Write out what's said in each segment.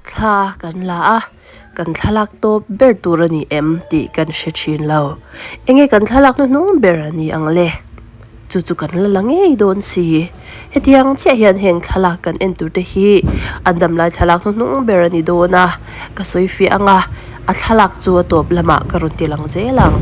Thla kan la a, kan thlalak tawp ber tur a ni em tih kan hre thin lo. Enge kan thlalak hnuhnung ber a ni ang le? Chu chu kan la la ngei dawn si. Hetiang chiah hian heng thlalak kan en tur te hi an damlai thlalak hnuhnung ber a ni dawn a, ka sawi fiah ang a, a thlalak chu a tawp lamah ka rawn ti lang zel ang.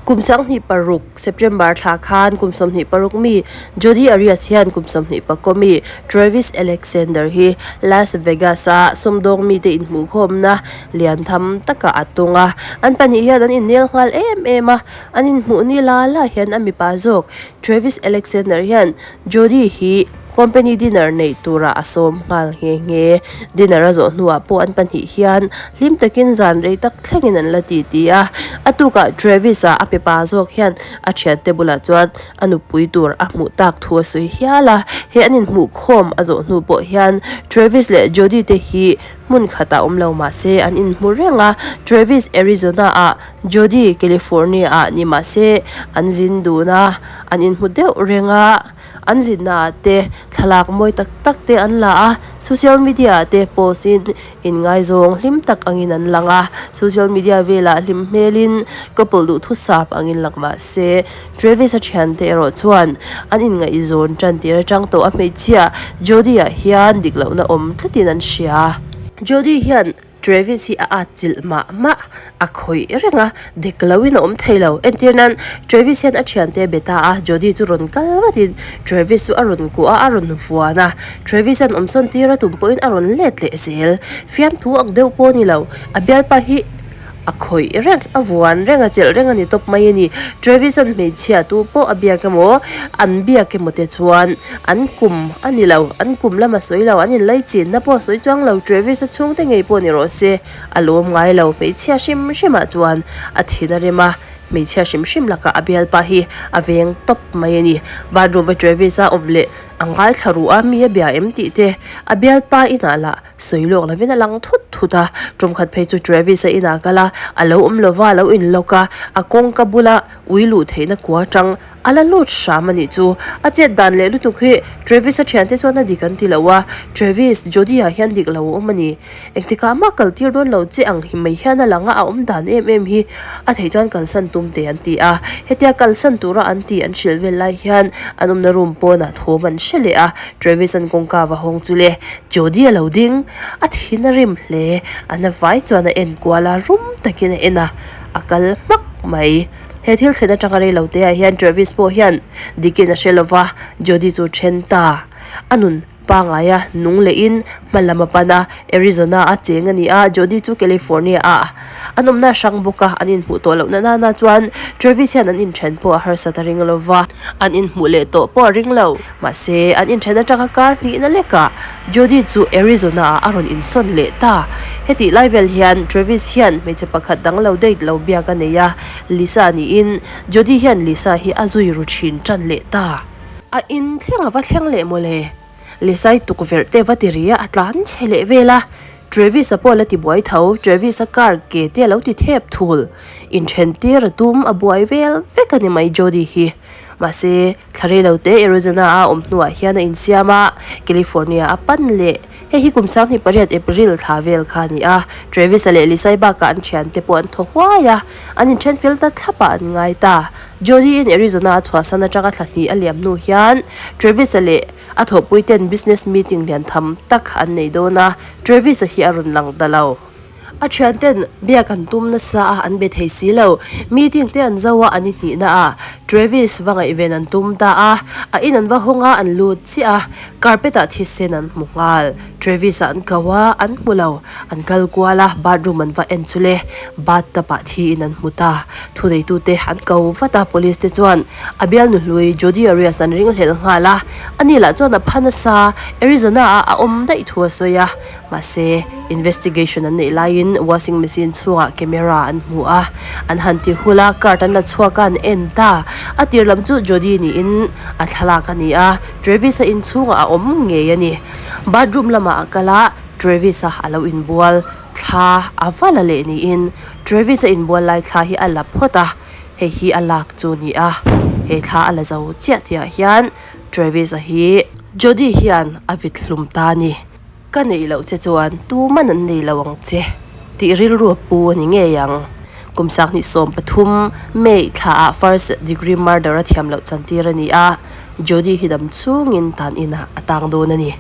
Kum 26 September thla khan kum 26 mi Jodi Arias hian kum 24 mi Travis Alexander hi Las Vegas-a sumdawng mite inhmuhkhawmna lian tham takah a tung a. An pahnih hian an innel nghal em em a, an inhmuh ni la la hian a mipa zawk Travis Alexander hian Jodi hi Company dinner neih turah a sawm nghal nghe nghe. Dinner a zawh hnuah pawh an pahnih hian hlim takin zan rei tak thlengin an la ti ti a. A tukah Travis-a a pepa zawk hian a thiante bulah chuan a nupui tur a hmuh tak thu a sawi hial a. He an inhmuh khawm a zawh hnu pawh hian Travis leh Jodi te hi hmun khatah awm lo mah se an inhmu reng a. Travis Arizona-ah, Jodi California-ah ni mah se an zin dun a, an inhmu deuh reng a. An zinna ah te thlalak mawi tak tak te an la a, social media ah te post in inngaizawng hlim tak angin an lang a, social media velah hlim hmelin couple duhthusam angin lang mah se Travis a thiante erawh chuan an inngaihzawn tan tir atang tawh a hmeichhia Jodi ah hian dik lohna awm tlatin an hria. Jodi hian Travis hi a atchilh mah mah a khawih reng a, dik loin a awm thei lo. Entir nan, Travis hian a thiante a be ta a, Jodi chu rawn kal vatin Travis chu a rawn kuah a, a rawn vuan a. Travis an awmsawn tir a tum pawhin a rawn let leh zel. Fiamthu ang deuh pawh a ni lo, a bialpa hi a khawih reng, a vuan reng, a chelh reng a ni tawp mai a ni. Travis an hmeichhia tu pawh a biak emaw, an biak emaw te chuan an kum a ni lo, an kum lam a sawi lo, an inlaichinna pawh a sawi chuang lo, Travis a chhungte ngei pawh ni rawh se, a lawm ngai lo, hmeichhia hrim hrimah chuan a thin a rem a, hmeichhia hrim hrim lakah a bialpa hi a veng tawp mai a ni. Bathroom a Travis a awm leh a ngaithla ruh a, mi a bia em tih te a bialpa inah lah sawi lawk lovin a lang thut thut a, tumkhat phei chu Travis a inah kal a, a lo awm lova a lo inlawk a, a kawngka bula ui luh theihna kua atang A la lut hram a nih chu. A chet dan leh lutuk hi Travis-a thiante chuan a dik an ti lo a, Travis, Jodi-ah hian dik lo a awm a ni. Engtikah mah kal tir dawn lo che ang hi mai hian a lang a, a awm dan em em hi a theih chuan kalsan tum te an ti a. Hetia kalsan tura an tih an hrilh vel lai hian an awmna room pawnah thawm an hre leh a, Travis-a'n kawngka va hawng chu le Jodi a lo ding. A thin a rim hle. A na vai chuan a en kual a, rum takin a en a, a kal hmak mai. He thil thlen atanga rei lo te ah hian Travis pawh hian dikin a hre lova, Jodi chu then ta. A nun pangaia nung lehin hma lam a pan a, Arizona a cheng a ni a, Jodi chu California ah an awmna a hrang bawk a, an inhmuh tawh lohna nana chuan Travis hian an inthen pawh a harsat a ring lova, an inhmuh leh tawh pawh a ring lo. Mahse, an inthen atanga kar hnihna lekah Jodi chu Arizona-ah a rawn insawn leh ta. Hetih lai vel hian Travis hian hmeichhe pakhat dang lo date lo biak a nei a, Lisa niin Jodi hian Lisa hi a zui ru thin tan leh ta. A in thleng a va thleng leh mawle. Lisa-i tukverh te va ti ri a, a tlan chhe leh vel a. Travis-a pawh a la ti buai tho, Travis-a car ke te a lo ti thep thul. Inthen tir a tum, a buai vel vek a ni mai Jodi hi. Mahse, thla rei lo te Arizona a awm hnuah hian a insiam a, California a pan leh. Hei hi kum 28 April thla vel kha a ni a, Travis-a leh Lisai bakah an thiante pawh an thaw huai a, an inthen fel ta thlapah an ngai ta. Jodi-in Arizona a chhuahsan atanga thla hnih a liam hnu hian Travis-a leh a thawhpuiten business meeting lian tham tak an nei dawn a, Travis-a hi a rawn lang ta lo. A thianten biak an tum nasa a, an be thei si lo. Meeting te an zo a, an i hnihna a, Travis va ngaihven an tum ta a. A in an va hawng a, an lut chiah a, carpet ah thisen an hmu nghal. Travis ah an ko a, an hmu lo. An kal kual a, bathroom an va en chu le, bathtub ah thi in an hmu ta. Thuneitute an ko vat a, police te chuan a bialnu hlui Jodi Arias an ringhlelh nghal a. Ani lah chuan a pha nasa, Arizona ah a awm daih thu a sawi a. Mahse, investigation an neih laiin washing machine chhungah camera an hmu a, an han ti hul a, card an la chhuak a, an en ta. A tir lam chu Jodi niin a thlalak a ni a, Travis-a inchhungah a awm ngei a ni. Bathroom lamah a kal a, Travis-a a lo inbual. thla a va la leh niin Travis a inbual lai thla hi a la phawt a, hei hi a lak chu a ni a, he thla a la zo chiah tih ah hian Travis a hi Jodi hian a vit hlum ta a ni. Ka neih loh che chuan tuman an nei lo ang che tih rilru a pu a ni ngei ang. Kum sanghnih 13 May thla ah first degree murder a thiam loh chantir a ni a, Jodi hi dam chungin tan inah a tang dawn a ni.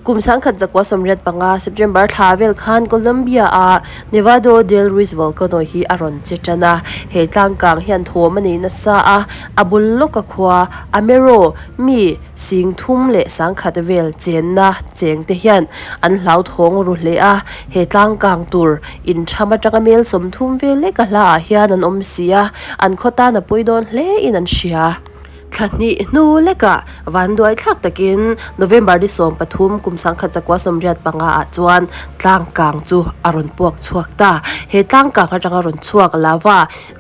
Kum 1985 September thla vel khan Colombia a Nevado del Ruiz volcano hi a rawn che tan a, he tlangkang hian thawm a nei nasa a, a bul lawka khua Amero mi sing thum leh sangkhat vel chenna cheng te hian an hlauthawng ru hle a, he tlangkang tur intham atanga mel 30 vel lek a hla ah hian an awm si a, an khaw tan a pawi dawn hle in an hria. Thla hnih hnu lekah vanduai thlak takin November ni 13 kum 1985 ah chuan tlangkang chu a rawn puak chhuak ta. He tlangkang atanga rawn chhuak lava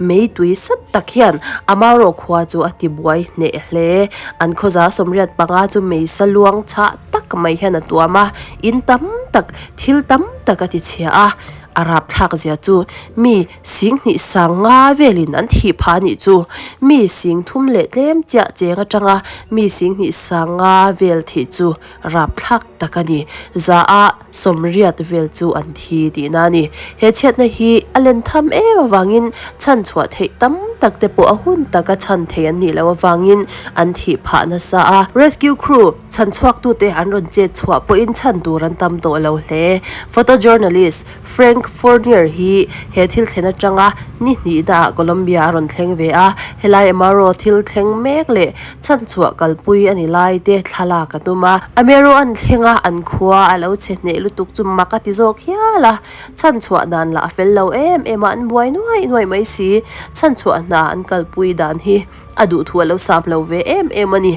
meitui sat tak hian Amaro khua chu a tibuai hneh hle. An khawza 85 chu meisa luang chhah tak mai hian a tuam a, in tam tak, thil tam tak a tichhia a. A rapthlak zia chu mi 20 sanga velin an thih phah anih chu. Mi 30 leh tlem chiah cheng atanga mi 20 sanga vel thih chu rapthlak tak a ni. Za a 80 vel chu an thi tihna a ni. He chhiatna hi a len tham em avangin chhan chhuah theih tam tak te pawh a hun taka chhan thei an nih loh avangin an thih phah nasa a. Rescue crew chhan chhuaktute an rawn chet chhuah pawhin chhan tur an tam tawh lo hle. Photojournalist Frank Fournier hi he thil thlen atanga ni hnih naah Colombia a rawn thleng ve a, helai Amaro thil thleng mek leh chhanchhuah kalpui a ni lai te thlalak a tum a. Amero an thleng a, an khua a lo chhe hneh lutuk chu mak a ti zawk hial a, chhanchhuah dan lah a fel lo em em a, an buai nuaih nuaih mai si. Chhanchhuah hna an kalpui dan hi a duhthu a lo sam lo ve em em a ni.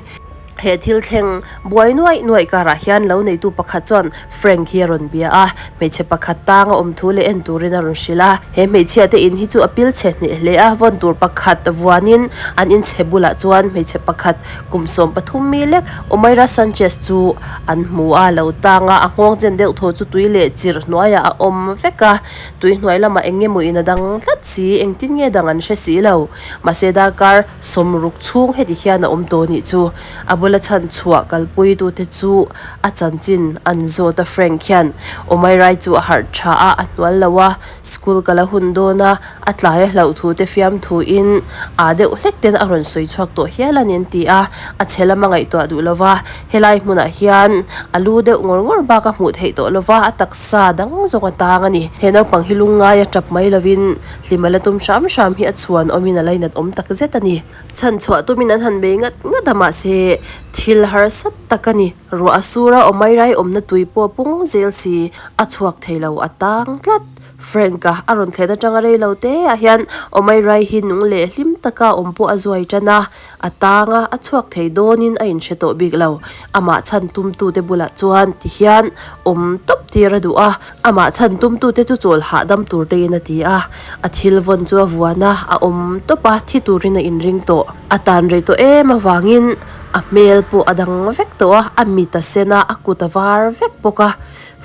He thil thleng buai nuaih nuaih karah hian lo neitu pakhat chuan Frank hi a rawn bia a, hmeichhe pakhat tang a awm thu leh en turin a rawn hrilh a. He hmeichhia te in hi chu a pil chhe hneh hle a, vawn tur pakhat vuanin an inchhe bulah chuan hmeichhe pakhat kum 13 mi lek Omayra Sanchez chu an hmu a, lo tang a, a nghawng chen deuh thaw chu tui leh chirh hnuaiah a awm vek a, tui hnuai lamah eng nge maw in a dang tlat si, engtin nge dang an hre si lo. Mahse darkar 60 chhung heti hian a awm tawh nih chu. A bula chhan chhuah kalpui tute chu a chanchin an zawt a Frank hian Awmairai chu a harh tha a, a hnual lo a, school kal a hun dawn a, a tlai a hlauh thu te fiam thu in aa deuh hlek ten a rawn sawi chhuak tawh hial a ni an ti a, a chhe lam a ngaihtuah duh lo va, helai hmunah hian a lu deuh ngawr ngawr bak a hmuh theih tawh lo va, a taksa dang zawng a tang a ni. He naupang hi lungngai a tap mai lovin Hlima la tum hram hram hi a chhuan awmin a lainat awm tak zet a ni. Chhan chhuah tumin an han bei ngat ngat a mahse thil harsa tak a ni. Ruah a sur a awmai rai awmna tui pawh a pung zel si, a chhuak thei lo a tang tlat. Frank-a a rawn thlen atanga rei lo te ah hian awmai rai hi nung leh hlim taka awm pawh a zuai tan a, a tang a, a chhuak thei dawnin a inhre tawh bik lo. Amah chhan tumtute bulah chuan tihian awm tawp tir a duh a. Amah chhan tumtute chu chawl hahdam tur tein a ti a, a thil vawn chu a vuan a, a awm tawp a, thi turin a inring tawh. A tan rei tawh em avangin a hmel pawh a dang vek tawh a, a mit a sen a, a kut a var vek bawk a.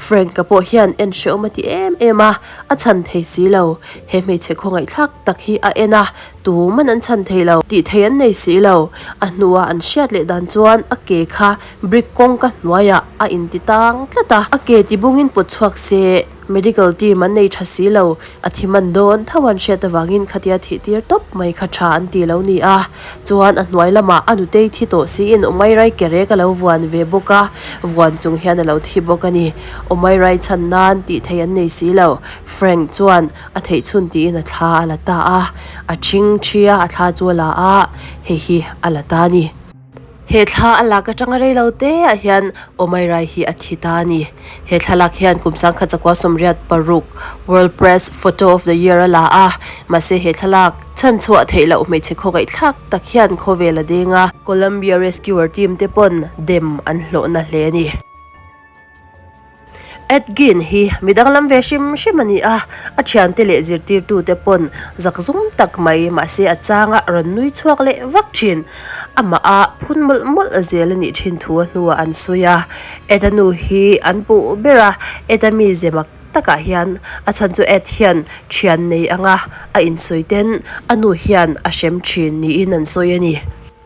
Frank-a pawh hian en hrehawm a ti em em a, a chhan thei si lo. He hmeichhe khawngaihthlak tak hi a en a, tuman an chhan thei lo, tih thei an nei si lo. A hnua an hriat leh dan chuan a ke kha Brick kawngka hnuaiah a inti tang tlat a, a ke tibungin pawt chhuak se, medical team an nei tha si lo, a thi man dawn tho an hriat avangin khatia thih tir tawp mai kha tha an ti lo ni a. Chuan a hnuai lamah a nutei thi tawh siin Awmairai ke rek a lo vuan ve bawk a, vuan chung hian a lo thi bawk a ni. Awmairai chhan nan tih thei an nei si lo, Frank chuan a theih chhun tiin a thla a la ta a, a ṭhing ṭhi a, a thla chu a la a, hei hi a la ta a ni. He thla a lak atanga rei lo te ah hian Awmairai hi a thi ta a ni. He thlalak hian kum 1986 World Press Photo of the Year a la a, mahse he thlalak chhan chhuah theih loh hmeichhe khawngaihthlak tak hian khawvel a deng a. Columbia Rescuer Team te pawn dem an hlawhna hle a ni. Ed Gein hi mi danglam ve hrim hrim a ni a, a thiante leh zirtirtute pawn zakzum tak mai mahse a changa rawn nui chhuak leh vak thin. Amah a phun mawlh mawlh zel a nih thin thu a hnuah an sawi a, Ed-a nu hi an puh ber a, Ed-a mi ze mak takah hian a chhan chu Ed hian thian nei anga a insawi ten a nu hian a hrem thin niin an sawi a ni.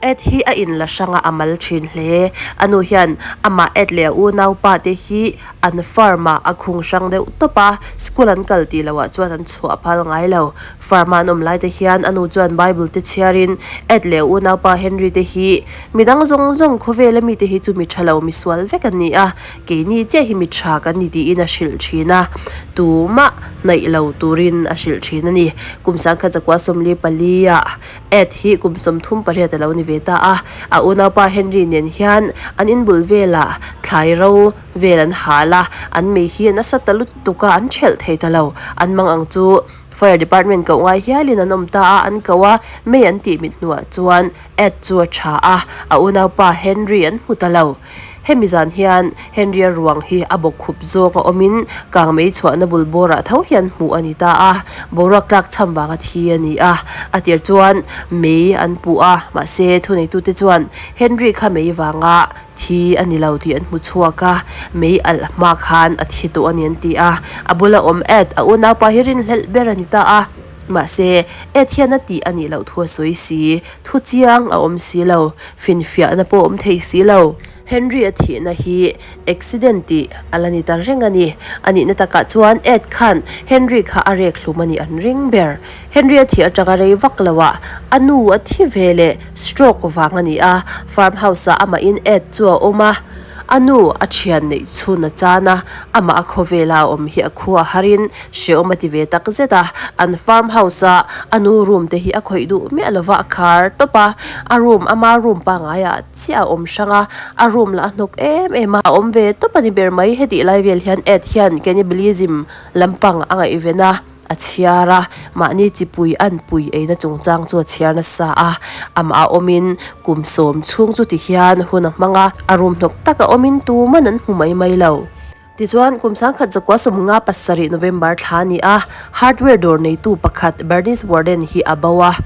Ed hi a inla hrang a, a mal thin hle. A nu hian amah Ed leh a unaupa te hi an farm ah a khung hrang deuh tawp a, school an kal tih loh ah chuan an chhuah phal ngai lo. Farm a an awm lai te hian a nu chuan Bible te chhiarin Ed leh a unaupa Henry te hi midang zawng zawng khawvela mite hi chu mi tha lo mi sual vek an ni a, keini chiah hi mi tha kan ni tiin a hrilh thin a, tumah hnaih lo turin a hrilh thin a ni. Kum sangkhat zakua 44 ah Ed hi kum 38 a lo ni ve ta a, a unaupa Henry nen hian an inbul velah thlai ro vel an hal a, an mei hi a nasa ta lutuk a, an thelh thei ta lo. An mang ang chu Fire Department koh ngai hialin an awm ta a, an ko a, mei an tih mit hnuah chuan Ed chu a tha a, a unaupa Henry an hmu ta lo. Hemi zan hian Henry-a ruang hi a bawk khup zawk a awmin kangmei chhuahna bul bawrah tho hian hmuh a ni ta a, boruak tlak chham vanga thi a ni a. A tir chuan mei an puh a, mahse thuneitute chuan Henry kha mei vanga thi a ni lo tih an hmu chhuak a, mei alh hma khan a thi tawh a ni an ti a. A bula awm Ed, a unaupa hi rinhlelh ber a ni ta a. Mahse, Ed hian a tih a nih loh thu a sawi si, thu chiang a awm si lo, finfiahna pawh a awm thei si lo. Henry a thihna hi accident tih a la ni ta reng a ni. A nihna takah chuan Ed khan Henry kha a rek hlum a nih an ring ber. Henry a thih atanga rei vak loah a nu a thi ve leh stroke vang a ni a, farm house ah amahin Ed chu a awm a. A nu a thian neih chhun a chan a, amah a khawvela a awm hi a khu a harin hrehawm a ti ve tak zet a. An farm house a a nu room te hi a khawih duh miah lova a khar tawp a, a room ama room pangaiah chiah a awm hrang a, a room lah a hnawk em em a, a awm ve tawp a ni ber mai. Hetih lai vel hian Ed hian cannibalism lampang a ngaihven a. A chhiar a, mahni chipui an pui eina chungchang chu a chhiar nasa a, amah a awmin kum sawm chhung chu ti hian hun a hmang a, a rum hnawk tak a awmin tuman an hmu mai mai lo. Tichuan, kum 1957 November thla a ni a, hardware dawr neitu pakhat Bernice Warden hi a bo a,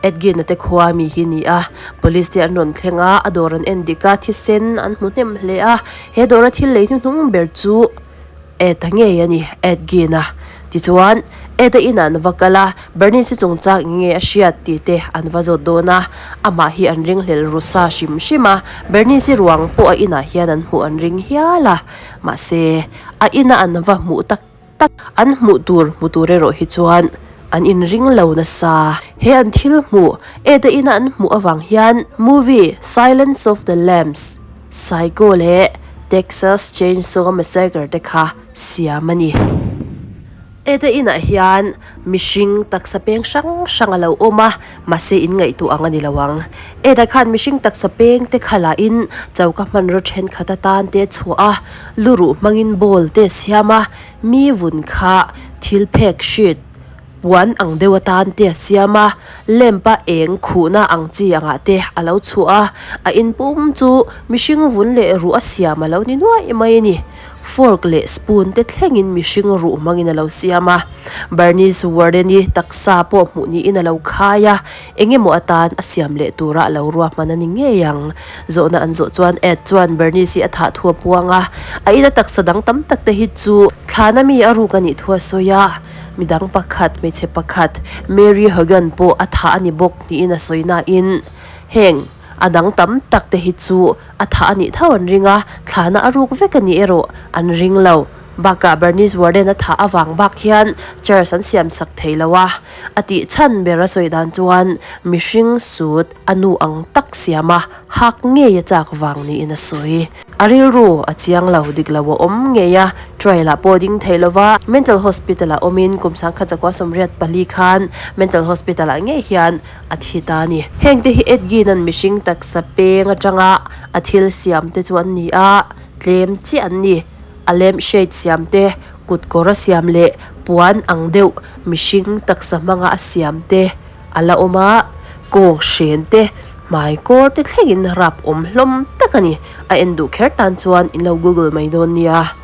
Edgin-a te khua mi hi ni a, police te an rawn thleng a, a dawr an en dik a, thisen an hmu hnem hle a, he dawra thil lei hnuhnung ber chu Ed-a ngei a ni, Ed Gein-a. Tichuan, Ed-a inah an va kal a, Bernice-i chungchang eng nge a hriat tih te an va zawt dawn a. Amah hi an ringhlel ru sa hrim hrim a, Bernice-i ruang pawh a inah hian an hmuh an ring hial a. Mahse, a ina an va hmuh tak tak an hmuh tur hmu tur erawh hi chuan an inring lo nasa. He an thil hmuh, Ed-a ina an hmuh avang hian movie Silence of the Lambs, Psycho leh Texas Chainsaw Massacre te kha siam a ni. Heta inah hian mihring taksa peng hrang hrang a lo awm a, mahse in ngaihtuah ang a ni lo ang. Heta khan mihring taksa peng te kha lahin choka hmanraw thenkhat atan te a chhuah a, luruh hmangin bowl te a siam a, mi vun kha thil phek sheet, Puan ang deuh atan te a siam a, lamp a eng khuhna ang chi angah te a lo chhuah a, a in pum chu mihring vun leh ruh a siam a lo ni nuaih mai a ni. Fork leh spoon te thlengin mihring ruh hmangin a lo siam a, Bernice Warden-i taksa pawh hmuh niin a lo khai a, eng emaw atan a siam leh tura a lo ruahman a ni ngei ang. Zawhna an zawh chuan Ed chuan Bernice-i a thah thu a puang a, a ina taksa dang tam tak te hi chu thlana mi a ruk a nih thu a sawi a. Midang pakhat, hmeichhe pakhat, Mary Hogan pawh a thah a ni bawk tiin a sawi nain heng a dang tam tak te hi chu a thah a nih tho an ring a, thlahna a ruk vek a nih erawh an ring lo. Bakah Bernice Warden a thah avang bak hian charge an siam sak thei lo a, a tih chhan ber a sawi dan chuan mihring sut a nu ang tak siam a hak ngei a chak vang niin a sawi. A rilru a chiang lo, dik lo a awm ngei a, trial ah pawh ding thei lova mental hospital ah awmin kum 1984 khan mental hospital ah ngei hian a thi ta a ni. Heng te hi Ed Gein an mihring taksa peng atanga a thil siam te chu an ni a, tlem chiah an ni. A lamp shade siam te, kut kawr a siam leh puan ang deuh mihring taksa hmanga a siam te a la awm a, kawng hren te, hmai kawr te thlengin rap awm hlawm tak a ni. A en duh kher tan chuan in lo google mai dawn nia.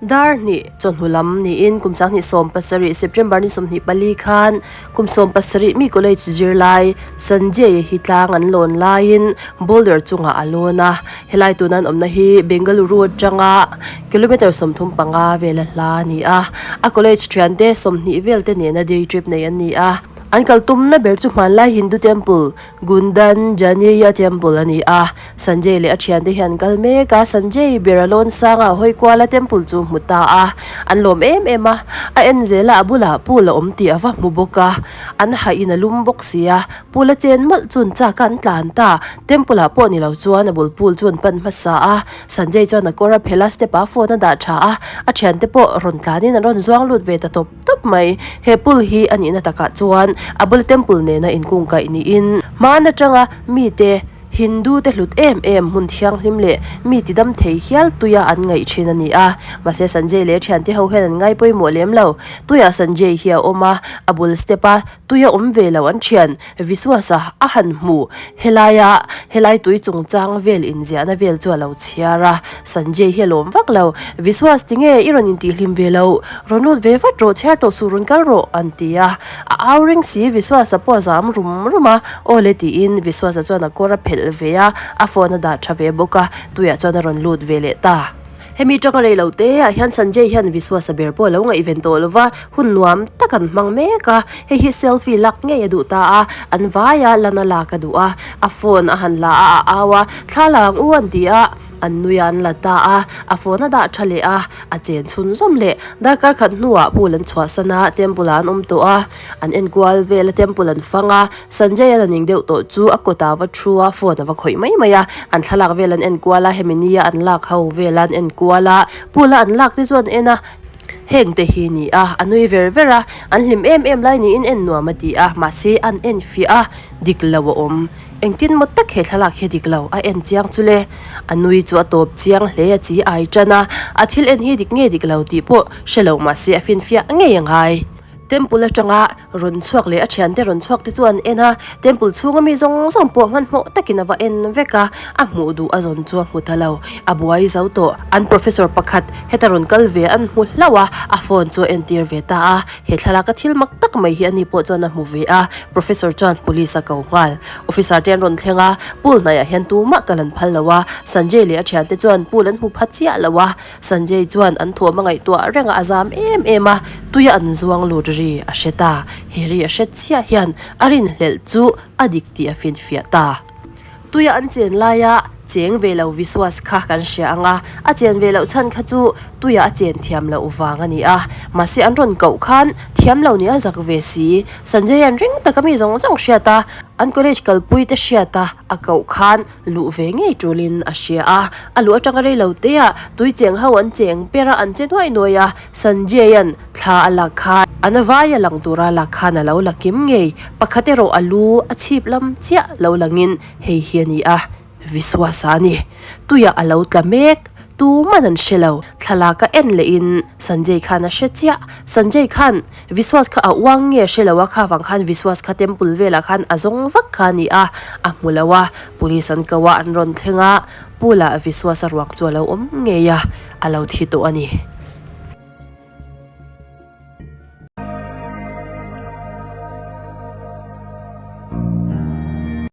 Dar hnih chawhnu lam niin kum 2017 September ni 24 khan kum 17 mi college zirlai Sanjay hi tlang an lawn laiin boulder chungah a lawn a, helai tuna an awmna hi Bengaluru atanga kilometer 35 vela hla a ni a, a college thiante 20 vel te nena day trip nei an ni a. An kal tumna ber chu hmanlai Hindu temple Gundan Janeya temple a ni a, Sanjay leh a thiante hian an kal mek a, Sanjay ber a lawn sanga a hawi kual a temple chu hmu ta a, an lawm em em a, a en zel a a bulah pool a awm tih a va hmu bawk a, an haih in a lum bawk si a, pool a chen mawlh chu an chak a an tlan ta, temple ah pawh ni lo chuan a bul pool chu an pan hmasa a, Sanjay chuan a kawr a phelh a step ah phone a dah tha a, a thiante pawh rawn tlan in an rawn zuang lut ve ta tawp. Tawp mai, he pool hi a nihna takah chuan a bula temple nena inkungkaih niin hmaan atanga mite Hindu te hlut em em hmun thianghlim leh mi tidam thei hial tuia an ngaih thin a ni a. Mahse Sanjay leh thiante ho hian an ngai pawimawh lem lo. Tuiah Sanjay hi a awm a, a bul step a tuia awm ve lo an thian Viswas-a a han hmu. Helaia helai tui chungchang vel inziahna vel chu a lo chhiar a, Sanjay hi a lawm vak lo. Viswas tinge i rawn intihhlim ve lo, rawn lut ve vat rawh, chhiar tawh suh rawn kal rawh an ti a. A au ring si, Viswas-a pawh a zam rum rum a, Aw le tiin Viswas-a chuan a kawr a phelh ve a, a phone a dah tha ve bawk a, tuiah chuan a rawn lut ve leh ta. Hemi tanga rei lo te ah hian Sanjay hian Viswasa ber pawh a lo ngaihven tawh lo va, hun nuam tak an hmang mek a, hei hi selfie lak ngei a duh ta a, an vai a, lana lak a duh a, a phone a han la a, a au a, thla la ang u an ti a, an nui a an la ta a, a phone a dah tha leh a, a chen chhun zawm leh darkar khat hnuah pool an chhuahsan a, temple ah an awm tawh a, an enkual vel a temple an fang a, Sanjay-a la ning deuh tawh chu a kawtah va thu a, phone a va khawih mai mai a, an thlalak vel an en kual a, hemi nia an lak ho vel an en kual a, pool a an lak te chu an en a, heng te hi ni a, a nui ver ver a, an hlim em em lai niin en nuam a ti a, mahse an en fiah a, dik lo a awm, engtin maw tak he thlalak hi dik lo, a en chiang chu le, a nui chu a tawp chiang hle a chi ai tan a, a thil en hi dik nge dik lo tih pawh hre lo mahse a finfiah ngei a ngai. Temple atanga rawn chhuak leh a thiante rawn chhuak te chu an en a, temple chhunga mi zawng zawng pawh hmanhmawh takin a va en vek a, a hmuh duh a zawn chu a hmu ta lo, a buai zo tawh. An professor pakhat heta rawn kal ve an hmu hlauh a, a phone chu a entir ve ta a, he thlalaka thil mak tak mai hi ani pawh chuan a hmu ve a, professor chuan police a ko nghal. Officer te an rawn thleng a, pool hnaihah hian tumah kal an phal lo a, Sanjay leh a thiante chuan pool an hmu pha chiah lo a, Sanjay chuan an thuam a ngaihtuah reng a, a zam em em a, tuia an zuang lut ri a hre ta. He ri a hre chiah hian a rinhlelh chu a dik tih a finfiah ta. Tuia an chen laia cheng ve lo Viswas kha kan hria ang a, a chen ve loh chhan kha chu tuia a chen thiam loh vang a ni a. Mahse an rawn koh khan thiam lo nih a zak ve si. Sanjay an ring taka mi zawng zawng hriat a, an college kalpui te hriat a, a koh khan Luh ve ngei tulin a hria a, a luh atanga rei lo te ah tui cheng ho an cheng per a, an che nuai nuai a, Sanjay-a'n thla a lak khan an vai a lang tura lak khan a lo la kim ngei, pakhat erawh a lu a chhip lam chiah lo langin hei hi a ni a, Viswasa a ni. Tuiah a lo tla mek, tuman an hre lo, thlalak a en lehin Sanjay khan a hre chiah, Sanjay khan Viswas kha a uang nge hre lo a, kha vang khan Viswas kha temple velah khan a zawng vak kha a ni a, a hmu lo a, police an ko a, an rawn thleng a, pool ah Viswas a ruak chu a lo awm ngei a, a lo thi tawh a ni.